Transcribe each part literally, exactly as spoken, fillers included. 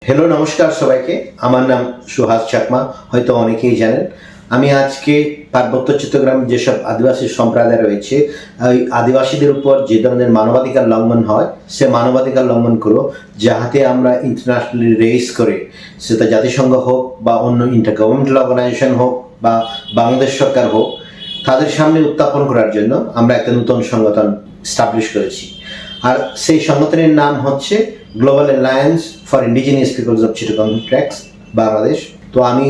হ্যালো, নমস্কার সবাইকে। আমার নাম সুহাস চাকমা, হয়তো অনেকেই জানেন। আমি আজকে পার্বত্য চট্টগ্রামে যেসব আদিবাসী সম্প্রদায় রয়েছে, ওই আদিবাসীদের উপর যে ধরনের মানবাধিকার লঙ্ঘন হয়, সে মানবাধিকার লঙ্ঘনগুলো যাহাতে আমরা ইন্টারন্যাশনালি রেইজ করে, সেটা জাতিসংঘ হোক বা অন্য ইন্টারগভর্নমেন্টাল অর্গানাইজেশন হোক বা বাংলাদেশ সরকার হোক, তাদের সামনে উত্থাপন করার জন্য আমরা একটা নতুন সংগঠন এস্টাবলিশ করেছি। আর সেই সংগঠনের নাম হচ্ছে global alliance for indigenous peoples of Chittagong tracts, Bangladesh. তো আমি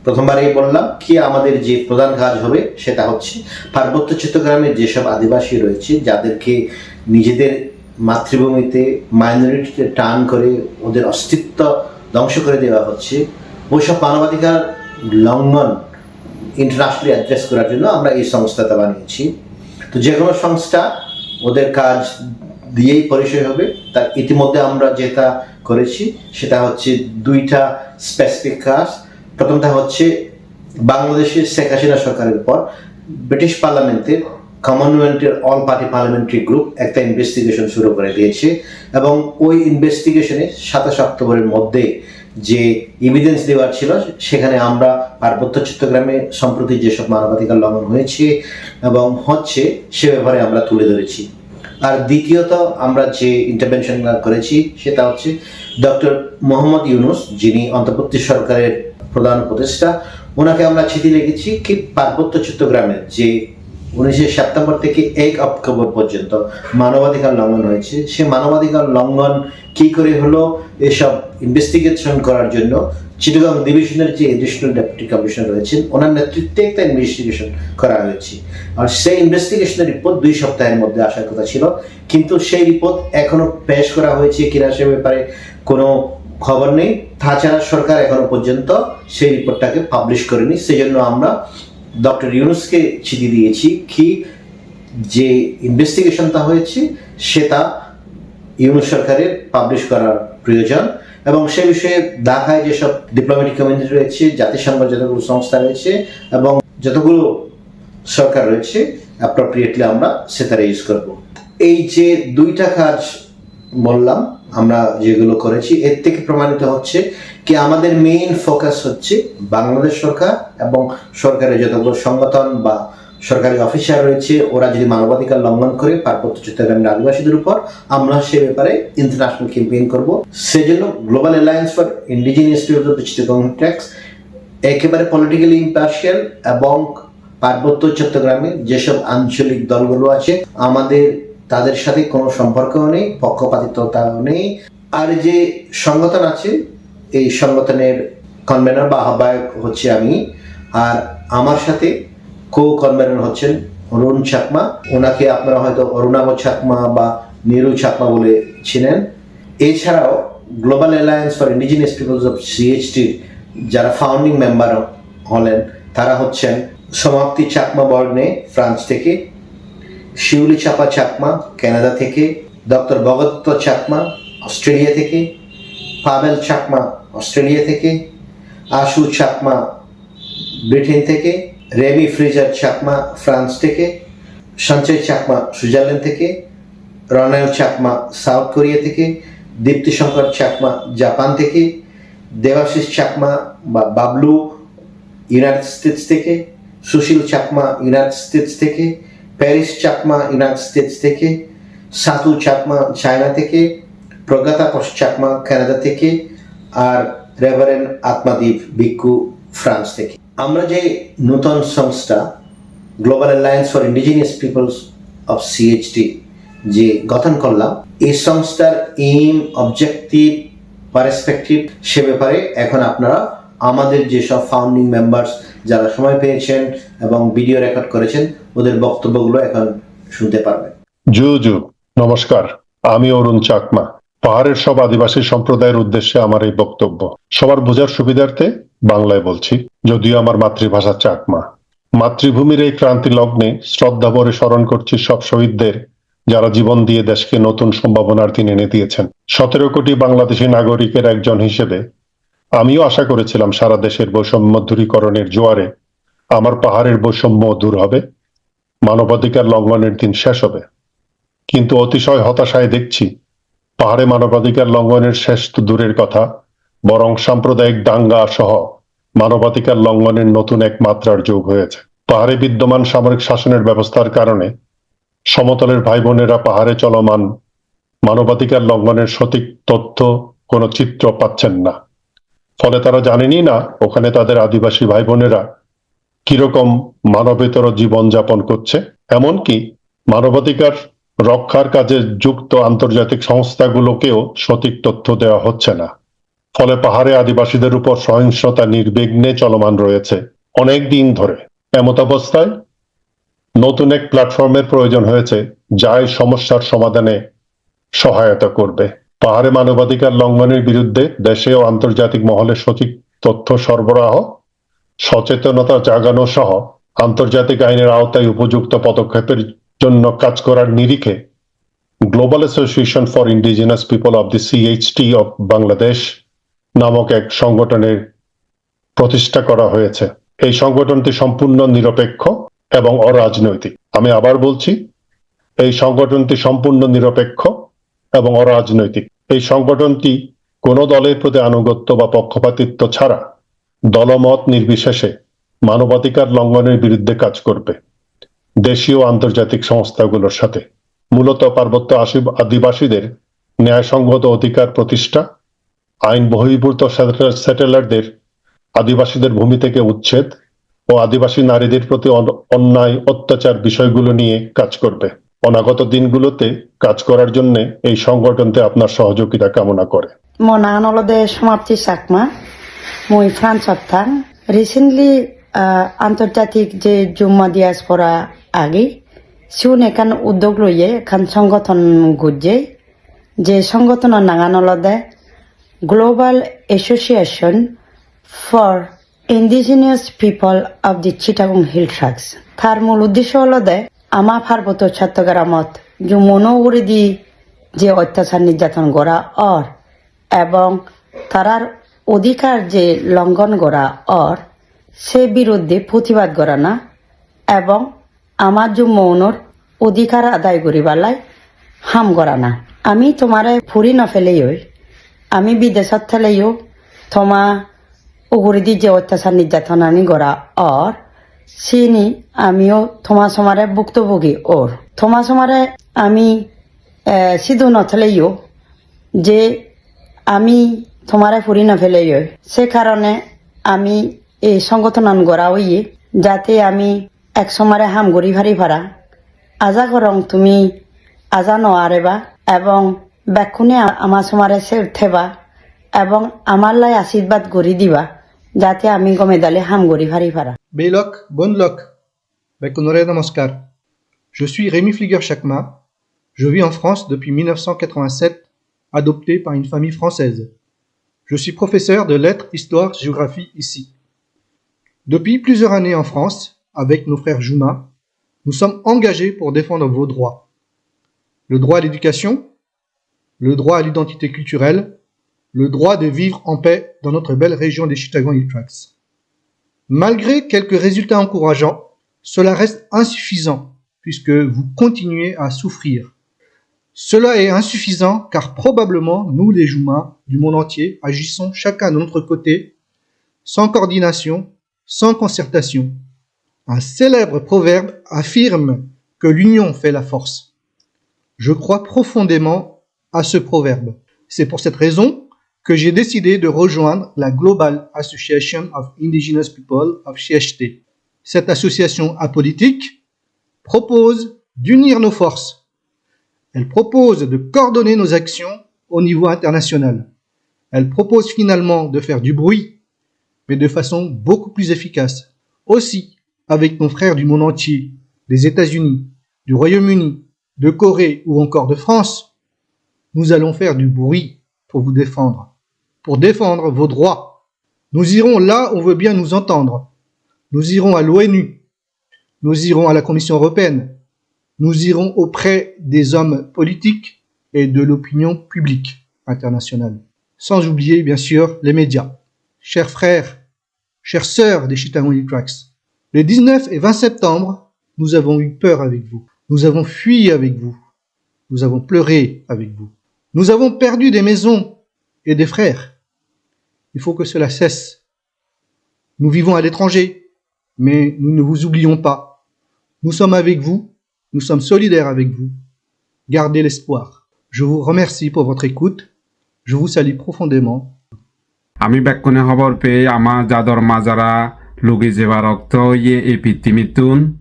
প্রথমবারেই বললাম কি, আমাদের যে প্রধান কাজ হবে সেটা হচ্ছে পার্বত্য চট্টগ্রামের যেসব আদিবাসী রয়েছে, যাদেরকে নিজেদের মাতৃভূমিতে মাইনরিটিতে টান করে ওদের অস্তিত্ব ধ্বংস করে দেওয়া হচ্ছে, ওইসব মানবাধিকার লঙ্ঘন ইন্টারন্যাশনালি অ্যাড্রেস করার জন্য আমরা এই সংস্থাটা বানিয়েছি। তো যে কোনো সংস্থা ওদের কাজ দিয়েই পরিচয় হবে। তার ইতিমধ্যে আমরা যেটা করেছি সেটা হচ্ছে দুইটা স্পেসিফিক কাজ। প্রথমটা হচ্ছে বাংলাদেশের শেখ হাসিনা সরকারের উপর ব্রিটিশ পার্লামেন্টের কমনওয়েলথের অল পার্টি পার্লামেন্টারি গ্রুপ একটা ইনভেস্টিগেশন শুরু করে দিয়েছে এবং ওই ইনভেস্টিগেশনে সাতাশ অক্টোবরের মধ্যে যে এভিডেন্স দেওয়ার ছিল, সেখানে আমরা পার্বত্য চট্টগ্রামে সম্প্রতি যেসব মানবাধিকার লঙ্ঘন হয়েছে এবং হচ্ছে, সে ব্যাপারে আমরা তুলে ধরেছি। আর দ্বিতীয়ত আমরা যে ইন্টারভেনশন করেছি সেটা হচ্ছে ডক্টর মোহাম্মদ ইউনুস, যিনি অন্তর্বর্তী সরকারের প্রধান উপদেষ্টা, ওনাকে আমরা চিঠি লিখেছি কি পার্বত্য চট্টগ্রামের যে উনিশে সেপ্টেম্বর থেকে এক অক্টোবর পর্যন্ত মানবাধিকার লঙ্ঘন হয়েছে, সে মানবাধিকার লঙ্ঘন কি করে হলো, এসব ইনভেস্টিগেশন করার জন্য চিটাগাং ডিভিশনের যে অ্যাডিশনাল ডেপুটি কমিশনার রয়েছেন, ওনার নেতৃত্বে একটা ইনভেস্টিগেশন করা হয়েছে। আর সেই ইনভেস্টিগেশনের রিপোর্ট দুই সপ্তাহের মধ্যে আসার কথা ছিল, কিন্তু সেই রিপোর্ট এখনো পেশ করা হয়েছে কিনা সে ব্যাপারে কোনো খবর নেই। তাছাড়া সরকার এখনো পর্যন্ত সেই রিপোর্টটাকে পাবলিশ করেনি। সেজন্য আমরা ডক্টর ইউনুসকে চিঠি দিয়েছি কি যে ইনভেস্টিগেশনটা হয়েছে সেটা ইউনুস সরকারের পাবলিশ করার প্রয়োজন এবং সে বিষয়ে ঢাকায় যেসব ডিপ্লোম্যাটিক কমিউনিটি রয়েছে, জাতিসংঘ যতগুলো সংস্থা রয়েছে এবং যতগুলো সরকার রয়েছে, অ্যাপ্রোপ্রিয়েটলি আমরা সেটা রেইজ করব। এই যে দুইটা কাজ বললাম আমরা যেগুলো করেছি, এর থেকে প্রমাণিত হচ্ছে কি আমাদের মেইন ফোকাস হচ্ছে বাংলাদেশ সরকার এবং সরকারের যতগুলো সংগঠন বা সরকারি অফিসার রয়েছে, ওরা যদি মানবাধিকার লঙ্ঘন করে পার্বত্য চট্টগ্রামের আদিবাসীদের উপর, আমরা সে ব্যাপারে ইন্টারন্যাশনাল ক্যাম্পেইন করব। সেজন্য global alliance for indigenous peoples of Chittagong tracts একেবারে পলিটিক্যালি ইম্পার্শিয়াল এবং পার্বত্য চট্টগ্রামে যেসব আঞ্চলিক দলগুলো আছে, আমাদের তাদের সাথে কোনো সম্পর্কও নেই, পক্ষপাতিত্বতাও নেই। আর যে সংগঠন আছে, এই সংগঠনের কনভেনর বা আহ্বায়ক হচ্ছে আমি, আর আমার সাথে কো কনভেনর হচ্ছেন অরুণ চাকমা। ওনাকে আপনারা হয়তো অরুণাভ চাকমা বা নিরু চাকমা বলে চিনেন। এছাড়াও global alliance for indigenous peoples of সিএইচটির যারা ফাউন্ডিং মেম্বার হলেন, তারা হচ্ছেন সমাপ্তি চাকমা বর্ণে ফ্রান্স থেকে, শিউলি চাপা চাকমা কানাডা থেকে, ডক্টর ভগদত্ত চাকমা অস্ট্রেলিয়া থেকে, পাবেল চাকমা অস্ট্রেলিয়া থেকে, আশু চাকমা ব্রিটেন থেকে, রেমি ফ্রেজার চাকমা ফ্রান্স থেকে, সঞ্চয় চাকমা সুইজারল্যান্ড থেকে, রনেল চাকমা সাউথ কোরিয়া থেকে, দীপ্তি শঙ্কর চাকমা জাপান থেকে, দেবাশিস চাকমা বা বাবলু ইউনাইটেড স্টেটস থেকে, সুশীল চাকমা ইউনাইটেড স্টেটস থেকে, প্যারিস চাকমা ইউনাইটেড স্টেটস থেকে, সাতু চাকমা চায়না থেকে, প্রজ্ঞা তাপস চাকমা কানাডা থেকে, আর রেভারেন্ড আত্মাদীপ ভিক্ষু ফ্রান্স থেকে। আমরা যে নতুন সংস্থা global alliance for indigenous peoples of CHT যে গঠন করলাম, এই সংস্থার এইম, অবজেক্টিভ, পার্সপেক্টিভ, সে ব্যাপারে এখন আপনারা আমাদের যেসব ফাউন্ডিং মেম্বার্স যারা সময় পেয়েছেন এবং ভিডিও রেকর্ড করেছেন, ওদের বক্তব্যগুলো এখন শুনতে পারবেন। জু জু, নমস্কার। আমি অরুণ চাকমা। পাহাড়ের সব আদিবাসী সম্প্রদায়ের উদ্দেশ্যে আমার এই বক্তব্য। সবার বোঝার সুবিধার্থে বাংলায় বলছি, যদিও আমার মাতৃভাষা চাকমা। মাতৃভূমির এই ক্রান্তি লগ্নে শ্রদ্ধাভরে স্মরণ করছি সব শহীদদের, যারা জীবন দিয়ে দেশকে নতুন সম্ভাবনার দিন এনে দিয়েছেন। সতেরো কোটি বাংলাদেশি নাগরিকের একজন হিসেবে আমিও আশা করেছিলাম সারা দেশের বৈষম্য দূরীকরণের জোয়ারে আমার পাহাড়ের বৈষম্য দূর হবে, মানবাধিকার লঙ্ঘনের দিন শেষ হবে। কিন্তু অতিশয় হতাশায় দেখছি, পাহাড়ে মানবাধিকার লঙ্ঘনের শেষ তো দূরের কথা, বরং সাম্প্রদায়িক দাঙ্গা সহ মানবাধিকার লঙ্ঘনের নতুন এক মাত্রার যোগ হয়েছে। পাহাড়ে বিদ্যমান সামরিক শাসনের ব্যবস্থার কারণে সমতলের ভাই বোনেরা পাহাড়ে চলমান মানবাধিকার লঙ্ঘনের সঠিক তথ্য, কোনো চিত্র পাচ্ছেন না। ফলে তারা জানেনই না ওখানে তাদের আদিবাসী ভাই বোনেরা কিরকম মানবেতর জীবনযাপন করছে। এমনকি মানবাধিকার রক্ষার কাজে যুক্ত আন্তর্জাতিক সংস্থাগুলোকেও সঠিক তথ্য দেওয়া হচ্ছে না। ফলে পাহাড়ে আদিবাসীদের উপর সহিংসতা নির্বিঘ্নে চলমান রয়েছে অনেক দিন ধরে। এমতাবস্থায় নতুন এক প্ল্যাটফর্মের প্রয়োজন হয়েছে, যা এই সমস্যার সমাধানে সহায়তা করবে। পাহাড়ে মানবাধিকার লঙ্ঘনের বিরুদ্ধে দেশে ও আন্তর্জাতিক মহলে সঠিক তথ্য সরবরাহ, সচেতনতা জাগানো সহ আন্তর্জাতিক আইনের আওতায় উপযুক্ত পদক্ষেপের জন্য কাজ করার নিরিখে Global Association for Indigenous People of the C H T of Bangladesh নামক এক সংগঠনের প্রতিষ্ঠা করা হয়েছে। এই সংগঠনটি সম্পূর্ণ নিরপেক্ষ এবং অরাজনৈতিক। আমি আবার বলছি, এই সংগঠনটি সম্পূর্ণ নিরপেক্ষ এবং অরাজনৈতিক। এই সংগঠনটি কোনো দলের প্রতি আনুগত্য বা পক্ষপাতিত্ব ছাড়া দলমত নির্বিশেষে মানবাধিকার লঙ্ঘনের বিরুদ্ধে কাজ করবে দেশীয় ও আন্তর্জাতিক সংস্থাগুলোর সাথে। মূলত পার্বত্য আসি-, আদিবাসীদের ন্যায়সঙ্গত অধিকার প্রতিষ্ঠা, আইন বহির্ভূত সেটেল-, সেটেলারদের আদিবাসীদের ভূমি থেকে উচ্ছেদ ও আদিবাসী নারীদের প্রতি অন-, অন্যায় অত্যাচার বিষয়গুলো নিয়ে কাজ করবে। অনাগত দিনগুলোতে কাজ করার জন্য এই সংগঠনটি আপনার সহযোগিতা কামনা করে। Mo nangan olode Somapti Chakma, mui France-ot thang. Recently, ah, antorjatik je Jummo diaspora age, sigun ekkan uddog loye, ekkan songothon gojje. Je songothonor nangan olode Global Association for Indigenous People of the Chittagong Hill Tracts. Tar mul uddesho olode ama Parbotto Chottogramot Jummo uno uguredi je ottachar nirjaton gora or ebong tarar odhikar je longhon gora or, se biruddhe protibad gorana ebong ama Jummo unor odhikar adai guribar lai ham gorana. Ami tomare puri no peleyo, ami bidesot theleyo toma uguredi je ottachar nirjatonani gora or, sini amiyo toma somare bhuktobogi or. Toma somare ami, eh, sidu no theleyo je ami tomare puri no peleyo. Se karone ami ei songotonan gora oye, jate ami ek somare ham guri pari para. Aja gorong tumi aja no areba ebong bekkune a-, ama somare ser theba ebong amar lai ashirbad guri diba, jate ami gome dale ham guri pari para. Beilok, bonlok, bekkunore namaskar. Je suis Rémi Flieger Chakma. Je vis en France depuis mille neuf cent quatre-vingt-sept, adopté par une famille française. Je suis professeur de lettres, histoire, géographie ici. Depuis plusieurs années en France, avec nos frères Jummo, nous sommes engagés pour défendre vos droits. Le droit à l'éducation, le droit à l'identité culturelle, le droit de vivre en paix dans notre belle région des Chittagong Hill Tracts. Malgré quelques résultats encourageants, cela reste insuffisant puisque vous continuez à souffrir. Cela est insuffisant car probablement nous les Jummo du monde entier agissons chacun de notre côté, sans coordination, sans concertation. Un célèbre proverbe affirme que l'union fait la force. Je crois profondément à ce proverbe. C'est pour cette raison que j'ai décidé de rejoindre la Global Association of Indigenous People of C H T. Cette association apolitique propose d'unir nos forces. Elle propose de coordonner nos actions au niveau international. Elle propose finalement de faire du bruit, mais de façon beaucoup plus efficace. Aussi, avec nos frères du monde entier, des États-Unis, du Royaume-Uni, de Corée ou encore de France, nous allons faire du bruit pour vous défendre, pour défendre vos droits. Nous irons là où on veut bien nous entendre. Nous irons à l'ONU. Nous irons à la Commission européenne. Nous irons auprès des hommes politiques et de l'opinion publique internationale. Sans oublier, bien sûr, les médias. Chers frères, chères sœurs des Chittagong Hill Tracts, les dix-neuf et vingt septembre, nous avons eu peur avec vous. Nous avons fui avec vous. Nous avons pleuré avec vous. Nous avons perdu des maisons et des frères. Il faut que cela cesse. Nous vivons à l'étranger, mais nous ne vous oublions pas. Nous sommes avec vous, nous sommes solidaires avec vous. Gardez l'espoir. Je vous remercie pour votre écoute. Je vous salue profondément. Ami bekkune hobor pei ama jador majara lugi jebar okto oye ei pittimittun.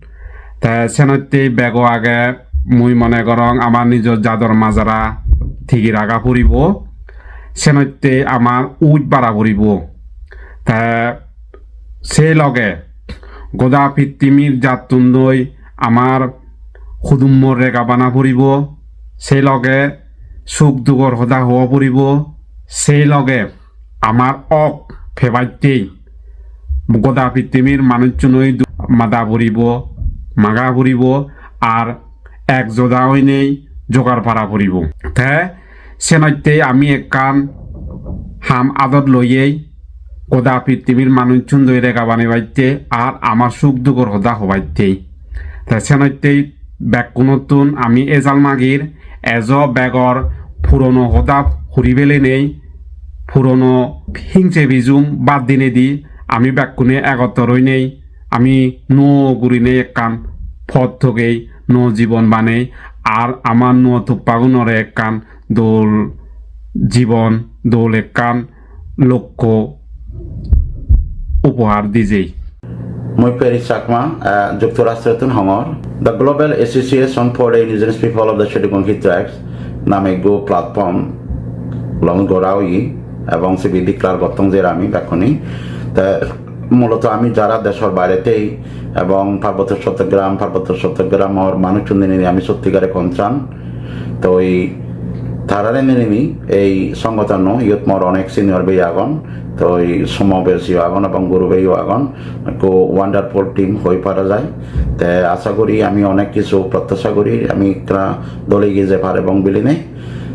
Te senotte bego age mui mone gorong ama nijo jador majara tigi raga puribo. Senotte ama uj bara puribo. Te sei loge goda pittimir jattundoi amar hudummor rega bana puribo, sei loge suk dugor hoda howa puribo, sei loge amar ok pebattei goda pittimir manuchchunoi du-, mada puribo, maga puribo, ar ek joda oinei jogar para puribo. Te senotte ami ekkan ham adot loyei goda pittimir manuchchun doi rega banebatte ar amar suk dugor hoda hobatte. Te senotte bekkunottun ami ejal magir, ejo begor purono hoda huri belenei, purono hingse bijum bad dinedi ami bekkune egottor oinei ami nuo gurinei ekkan pot togei, nuo jibon banei, ar ama nuo tuppagunore ekkan dol jibon, dol ekkan lokko upohar dijei. Mui Peri Chakma, eh, Juktorashtrottun hongor. The Global Association for the Indigenous People of the Chittagong Hill Tracts name ekko platform launch gora oye, ebong sibe declare gottong jer ami bekkune. Te muloto ami jara deshor baire tei ebong Parbotto Chattogram, Parbotto Chattogram or manuchchun ninei ami sotti gare concern. Toi tarare ninei ei songotono iyot mor onek senior bhei agon, toi Somo bhei yo agon ebong Guru bhei yo agon. Ekko wonderful team hoi para jai. Te asa guri ami onek kichu prottasha guri ami ekka dole egiye jei paribong bilinei.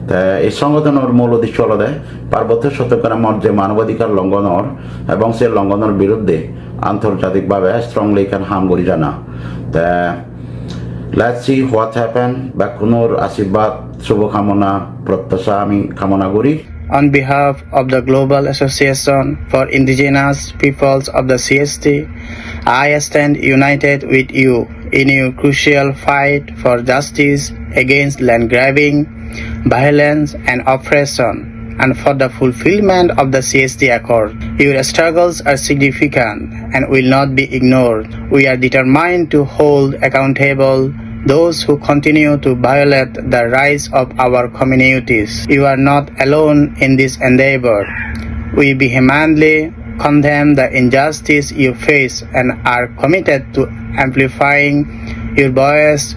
Te ei songotonor mul uddesho olode Parbotto Chattogram or je manobadhikar longhon or ebong se longhon or biruddhe antorjatik bhabe strongly ekkan ham guri jana. Te let's see what happen. Bekkunor ashirbad, shubho kamona, prottasha ami kamona guri. On behalf of the Global Association for Indigenous Peoples of the C H T, I stand united with you in your crucial fight for justice against land grabbing, violence, and oppression, and for the fulfillment of the C H T Accord. Your struggles are significant and will not be ignored. We are determined to hold accountable those who continue to violate the rights of our communities. You are not alone in this endeavor. We vehemently condemn the injustice you face and are committed to amplifying your voice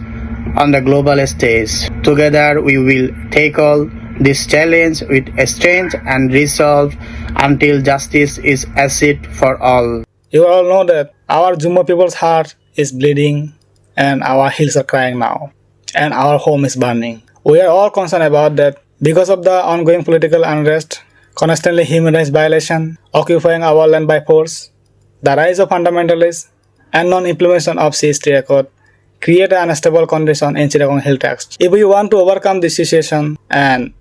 on the global stage. Together, we will tackle this challenge with strength and resolve until justice is achieved for all. You all know that our Jummo people's heart is bleeding and our hills are crying now and our home is burning. We are all concerned about that because of the ongoing political unrest, constantly human rights violation, occupying our land by force, the rise of fundamentalists, and non-implementation of C H T Accord create an unstable condition in Chittagong Hill Tracts. If we want to overcome this situation and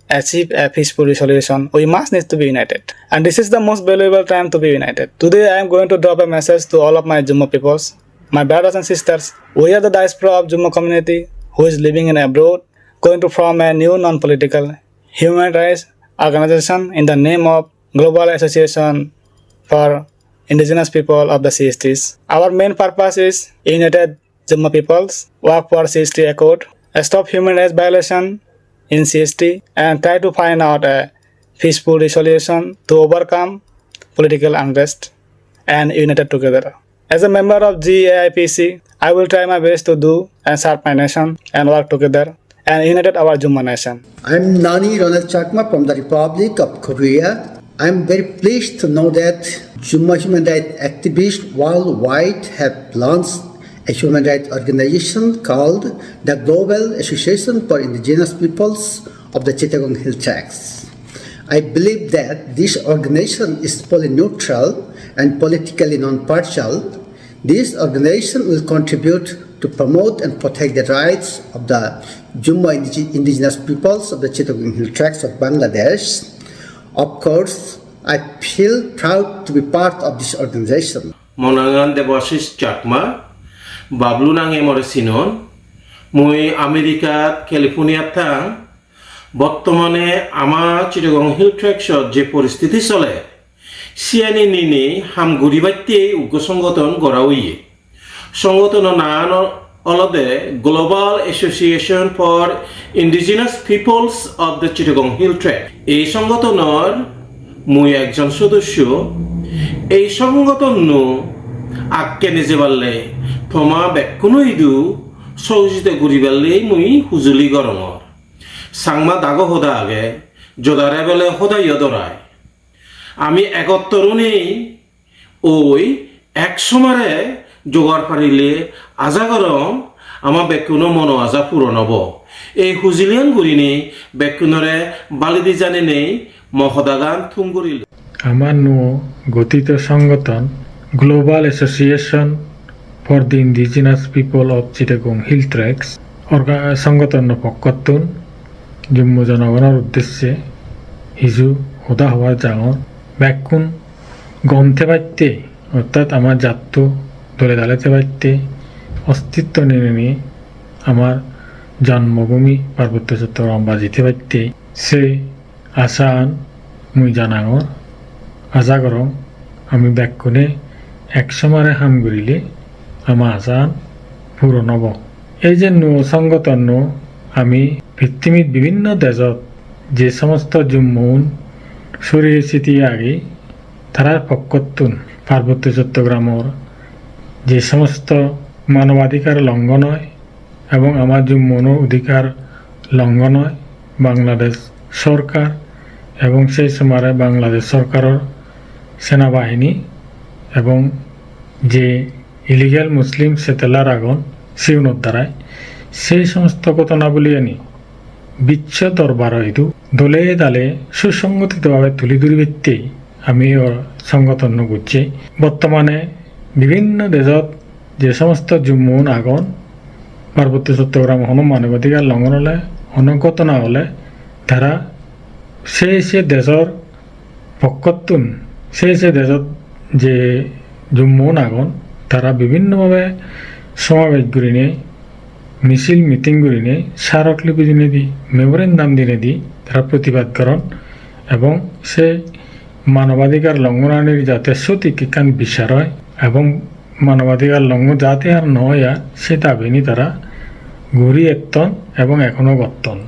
achieve a peaceful resolution, we must need to be united. And this is the most valuable time to be united. Today, I am going to drop a message to all of my Jummo peoples, my brothers and sisters. We are the diaspora of Jummo community who is living in abroad, going to form a new non-political human rights organization in the name of Global Association for Indigenous People of the C H Ts. Our main purpose is united Jummo peoples, work for C H T Accord, stop human rights violation in C H T, and try to find out a peaceful resolution to overcome political unrest and united together. As a member of G A I P C, I will try my best to do and serve my nation and work together and united our Jummo nation. I'm Nani Ronald Chakma from the Republic of Korea. I'm very pleased to know that Jummo human rights activists worldwide have launched a human rights organization called the Global Association for Indigenous Peoples of the Chittagong Hill Tracts. I believe that this organization is fully neutral and politically non-partial. This organization will contribute to promote and protect the rights of the Jummo indige-, indigenous peoples of the Chittagong Hill Tracts of Bangladesh. Of course, I feel proud to be part of this organization. Mo nangan Debashish Chakma, Bablu nange more sinon. Mui Americat, Californiat thang. Bottomane ama Chittagong Hill Tractsot je poristiti soler, siyani ninei ham guribatte uggo songoton gora oye. Songotono naan o-, olode Global Association for Indigenous Peoples of the Chittagong Hill Tract. Ei songotonor mui ekjon sodosyo. Ei songotonno akke nejeballe toma bekkuno idu sohojogita guriballe mui hujuli gorongor. Changma dago hoda age, jodare bele hoda yo dorai. Ami egottor onei oi ek somare jogar parile aja gorong ama bekkuno mono aja puron obo. Ei hujilian gurinei bekkunore baledi janinei mo hodagan thum gurilung. Ama nuo gotito songoton Global Association for the Indigenous People of Chittagong Hill Tracts orga-, songotonno pokkottun Jummo jonogonor uddesse hiju hoda hobar jangor. Bekkun gom thebatte, ortat ama jatto dole dale thebatte, ostitto nineni amar jonmobhumi Parbotto Chottogram baji thebatte, se asaan mui janangor, aja gorong ami bekkune ek somare ham gurile ama asaan puron obo. Ei je nuo songotonno ami pittimit bibinno dejot je somosto Jummoun suriye sitiye agi, tarar pokkottun Parbotto Chottogramor je somosto manobadhikar longhon oi, ebong ama Jummounor odhikar longhon oi, Bangladesh sorkar ebong sei somare Bangladesh sorkaror senabahini ebong je illegal Muslim settler agon, siunor darai sei somosto ghotonabuliyani biccho dorbaro idu dole dale susongotito bhabe tuli dhuribatte ami o songotonno gocchi. Bottomane bibinno dejot je somosto Jummoun agon, Parbotto Chottogram hono manobadhikar longhon ole, hono ghotona ole, tara se se dejor pokkottun, se se dejot je Jummoun agon, tara bibinno bhabe somabej gurinei, misil meeting gurinei, smaroklipi dinedi, memorandum dinedi tara protibad goron ebong se manobadhikar longhonanir jate sothik ekkan bichar oi ebong manobadhikar longhon jate ar no oi ar, se dabini tara guri etton ebong ekhono gotton.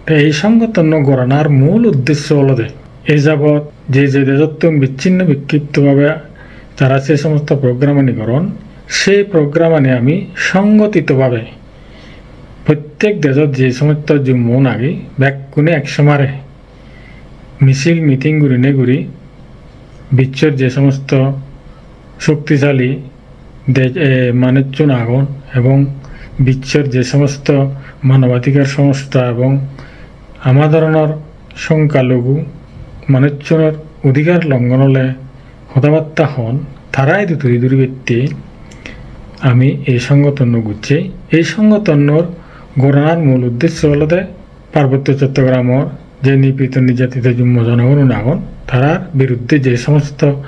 Te ei songotonno goranar mul uddesho olode ei jabot je je dejottun bicchinno bikkipto bhabe tara se somosto programani goron, se programani ami songotito bhabe prottek dejot je somosto Jummoun agi bekkune ek somare misil meeting gurinei guri bichor je somosto shoktisali dej, eh, manuchun agon ebong bichor je somosto manobadhikar songstha ebong ama dhoronor songkhalugu manuchunor odhikar longhon ole hodabatta hon, tara idu tuli dhuribatte ami ei songotonno gocchi. Ei songotonnor goranar mul uddesho olode Parbotto Chottogramor je nipito nirjatito Jummo jonogonun agon, tarar biruddhe je somosto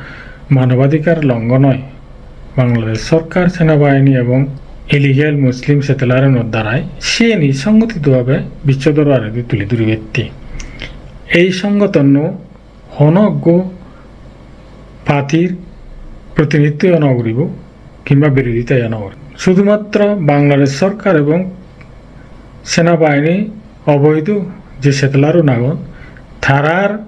manobadhikar longhon oi, Bangladesh sorkar, senabahini ebong illegal Muslim settler-unor darai siyeni songotito bhabe biccho dorbaredi tuli dhuribatte. Ei songotonno hono ekko party-r protinidhitto-yo no guribo kimba birodhita-yo no guribo. Sudumatro Bangladesh sorkar ebong senabahini oboidho je settler-un agon, tarar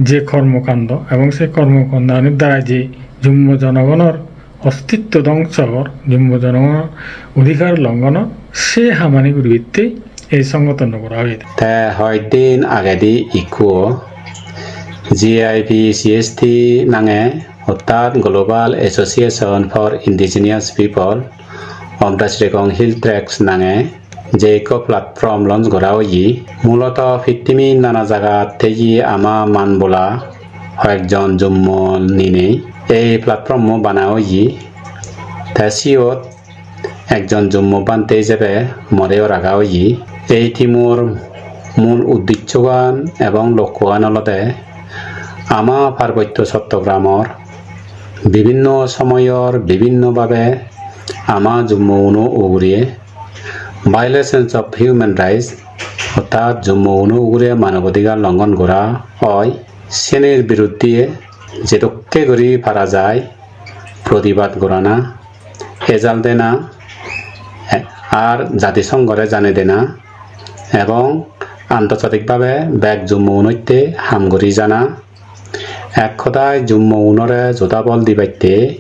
je kormokando ebong se kormokandanir darai je Jummo jonogonor ostitto dhongso or, Jummo jonogonor odhikar longhon or, se hamani guribatte ei songotonno gora oyede. Te hoyekdin agedi ikko G I P C S T nange, orthat Global Association for Indigenous People of the Chittagong Hill Tracts nange je ikko platform launch gora oye. Muloto pittimir nana jagat theye ama manbola hoyekjon Jummo ninei ei platform-o bana oye. Te siyot ekjon Jummo bhante ijebe moreyo raga oye. Ei team-or mul uddessogan ebong lokkogan olode Ama Parbotto Chottogramor bibinno somoyor bibinno babe ama Jummo uno ugure violations of human rights, orthat Jummo uno ugure manobadhikar longhon gora oi, senir biruddhe jedokke guri para jai protibad gorana, ejal dena, ar Jatisonghore janei dena ebong antorjatikbhabe bek Jummo unotte ham guri jana. Ek hodai Jummo unore jodabol dibatte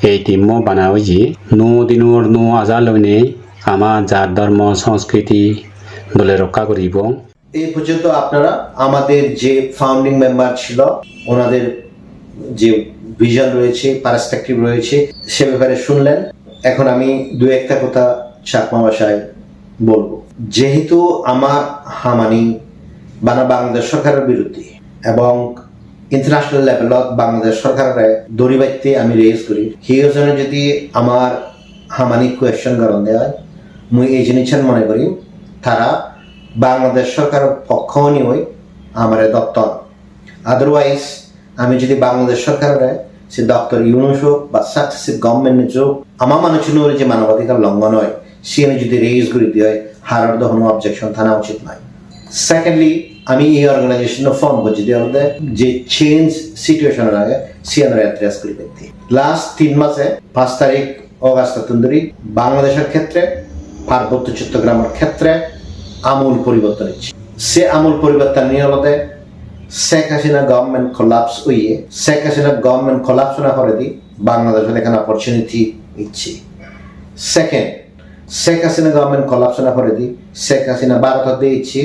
ei team-o bana oye. Nuo dinor nuo aja loinei ama jat dhormo songskriti dole rokka guribong. এই পর্যন্ত আপনারা আমাদের যে founding member ছিল, ওনাদের যে ভিশন রয়েছে, পার্সপেক্টিভ রয়েছে, সে ব্যাপারে শুনলেন। এখন আমি দু একটা কথা চাকমা ভাষায় বলবো। যেহেতু আমার হামানি বানা বাংলাদেশ সরকারের বিরুদ্ধে এবং ইন্টারন্যাশনাল লেভেলত বাংলাদেশ সরকাররে দড়ি বাইতে আমি রেজ করি, হিও জনে যদি আমার হামানি কোয়েশ্চন করেন দেয়, মুই এই জিনিসটা মনে করি তারা বাংলাদেশ সরকারের পক্ষ নিয়ে আমারে দপ্তর। আদারওয়াইজ আমি যদি বাংলাদেশ সরকাররে, সে ডক্টর ইউনূস হোক বা সাকসেসিভ গভর্নমেন্ট হোক, আমার মানুষের উপরে যে মানবাধিকার লঙ্ঘন হয়, সে আমি যদি রেজ করে দিয়ে হয়, হারার তো কোনো অবজেকশন থানা উচিত নয়। সেকেন্ডলি, আমি এই অর্গানাইজেশন ফর্ম করছি দিয়ে হলে যে চেঞ্জ সিচুয়েশনের আগে সে আমরা অ্যাড্রেস করে দেখতে। লাস্ট তিন মাসে পাঁচ তারিখ অগাস্ট ধরি বাংলাদেশের ক্ষেত্রে, পার্বত্য চট্টগ্রামের ক্ষেত্রে আমূল পরিবর্তন হচ্ছে। সে আমূল পরিবর্তন নিয়ে হলতে শেখ হাসিনা গভর্নমেন্ট কোলাপস হইয়ে, শেখ হাসিনা গভর্নমেন্ট কোলাপস না করে দি বাংলাদেশের এখানে অপরচুনিটি ইচ্ছে। সেকেন্ড, শেখ হাসিনা গভর্নমেন্ট কোলাপস না করে দি শেখ হাসিনা ভারত দিয়েছি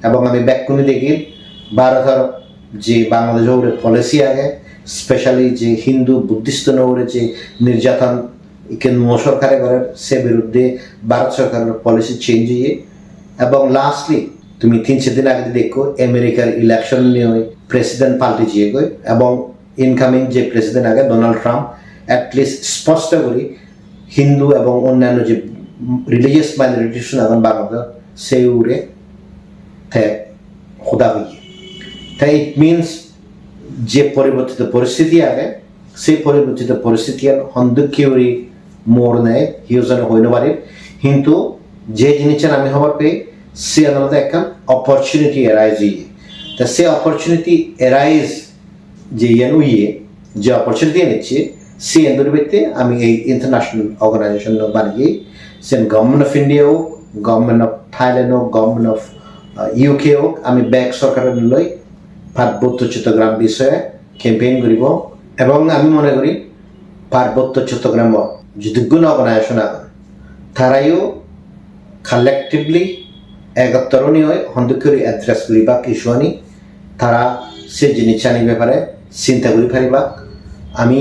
এবং আমি বেকুনি দেখি ভারতের যে বাংলাদেশের উপরে পলিসি আগে, স্পেশালি যে হিন্দু বুদ্ধিস্টর উপরে যে নির্যাতন ইকে নুয়ো সরকারে করে, সে বিরুদ্ধে ভারত সরকারের পলিসি চেঞ্জ হইয়ে এবং লাস্টলি তুমি তিন চার দিন আগে দেখো আমেরিকার ইলেকশন নিয়ে প্রেসিডেন্ট পাল্টে যেয়ে গই এবং ইনকামিং যে প্রেসিডেন্ট আগে ডোনাল্ড ট্রাম্প অ্যাটলিস্ট স্পষ্ট করি হিন্দু এবং অন্যান্য যে রিলিজিয়াস মাইনরিটিস আছেন বাংলাদেশ, সেই উড়ে তে খোদা হইয়ে। তাই ইট মিনস যে পরিবর্তিত পরিস্থিতি আগে, সেই পরিবর্তিত পরিস্থিতি আর হন্দুকিউরি মোড় নেয়, হিউজনে হইল পারে। কিন্তু যে জিনিসের আমি খবর পেয়ে, সে আদালতে একটা অপরচুনিটি অ্যারাইজ হইয়ে। তা সে অপরচুনিটি অ্যারাইজ যে ইয়ান উইয়ে, যে অপরচুনিটি নিচ্ছে, সে এন্দুর ভিত্তিতে আমি এই ইন্টারন্যাশনাল অর্গানাইজেশন বানিয়ে, সে গভর্নমেন্ট অফ ইন্ডিয়া হোক, গভর্নমেন্ট অফ থাইল্যান্ড হোক, গভর্নমেন্ট অফ ইউকে হোক, আমি ব্যাক সরকারের লই পার্বত্য চট্টগ্রাম বিষয়ে ক্যাম্পেইন করিব। এবং আমি মনে করি পার্বত্য চট্টগ্রাম যতগুণ অর্গানাইজেশন আছে, তারাইও কালেকটিভলি একত্র নিয়ে হন্দুক করে অ্যাড্রেস করিবাক ইস্যু আনি, তারা সে জিনিস আনি ব্যাপারে চিন্তা করি পারিবাক। আমি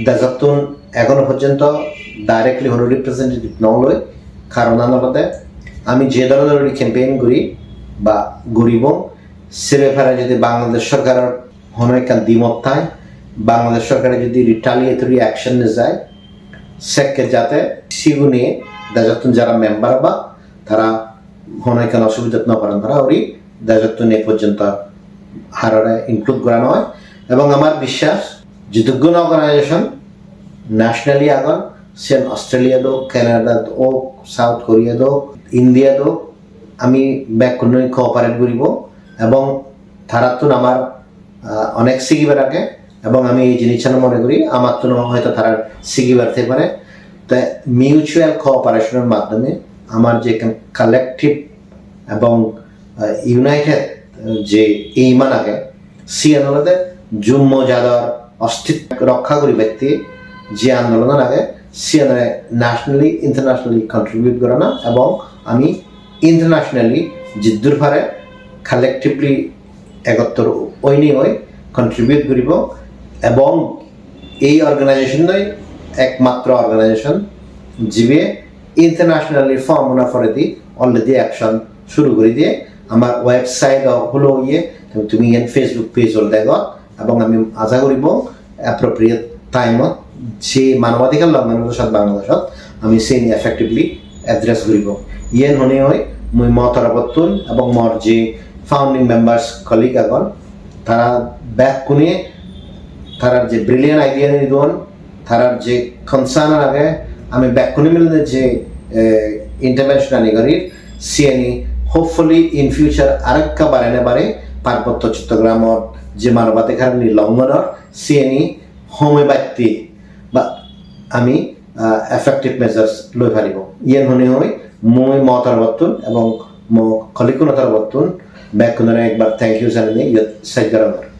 দেশাত্তুন এখনো পর্যন্ত ডাইরেক্টলি কোনো রিপ্রেজেন্টেটিভ ন লই, কারণ আনলতে আমি যে ধরনের ক্যাম্পেইন করি বা করিব, সে ব্যাপারে যদি বাংলাদেশ সরকারের কোনো একটা দ্বিমত থাকে, বাংলাদেশ সরকারে যদি রিটালিয়েটরি অ্যাকশন নিয়ে যায়, সেক্ষেত্রে যাতে সিগুনি দেশাত্তুন যারা মেম্বার বা তারা কোনো একটা অসুবিধা না পারেন, তারা ওরি দেশাত্তুন এ পর্যন্ত হারারে ইনক্লুড করানো হয়। এবং আমার বিশ্বাস যতগুণ অর্গানাইজেশন ন্যাশনালি আগন, সেন অস্ট্রেলিয়া দোক, কানাডা দোক, সাউথ কোরিয়া দোক, ইন্ডিয়া দোক, আমি ব্যাক কোপারেট করিব এবং তারাত্তুন আমার আহ, অনেক শিখিবার আগে এবং আমি এই জিনিসটা মনে করি আমার তো হয়তো তারা শিখিবার থাকতে পারে। তাই মিউচুয়াল কোঅপারেশনের মাধ্যমে আমার যে কালেকটিভ এবং ইউনাইটেড যে এইমান আগে, সিয়ান হলতে জুম্ম জাদর অস্তিত্ব রক্ষা করি ব্যক্তি যে আন্দোলন আগে, সিয়ান ন্যাশনালি ইন্টারন্যাশনালি কন্ট্রিবিউট করানো এবং আমি ইন্টারন্যাশনালি জিদ্দুর ফারে কালেকটিভলি একত্র ওইনি ওই কন্ট্রিবিউট করিব এবং এই অর্গানাইজেশন নয় একমাত্র অর্গানাইজেশন যিবে ইন্টারন্যাশনালি ফর্ম না করে দি অলরেডি অ্যাকশন শুরু করে দিয়ে আমার ওয়েবসাইট হলো ইয়ে তুমি এন ফেসবুক পেজ হল দেখো এবং আমি আশা করিব অ্যাপ্রোপ্রিয়েট টাইমত যে মানবাধিকার লঙ্ঘন হতো সাত বাংলাদেশত আমি সেই নিয়ে এফেক্টিভলি অ্যাড্রেস করিব। ইয়েন হনে হয় মুই ম তরফতুন এবং মোর যে ফাউন্ডিং মেম্বার্স কলিগ আগন Tara bekkune tarar je brilliant idea ani don, tarar je concern age, ami bekkune milinei je, eh, intervention ani gorir, siyeni hopefully in future arekka barene bare, Parbotto Chottogramot je manobadhikar ani longhonor, siyeni homebatte ba ami, ah, effective measures loi paribo. Iyen hone hoi mui mo torobottun ebong mo colleague-uno torobottun bekkunore ekbar thank you janei iyot sej gorongor.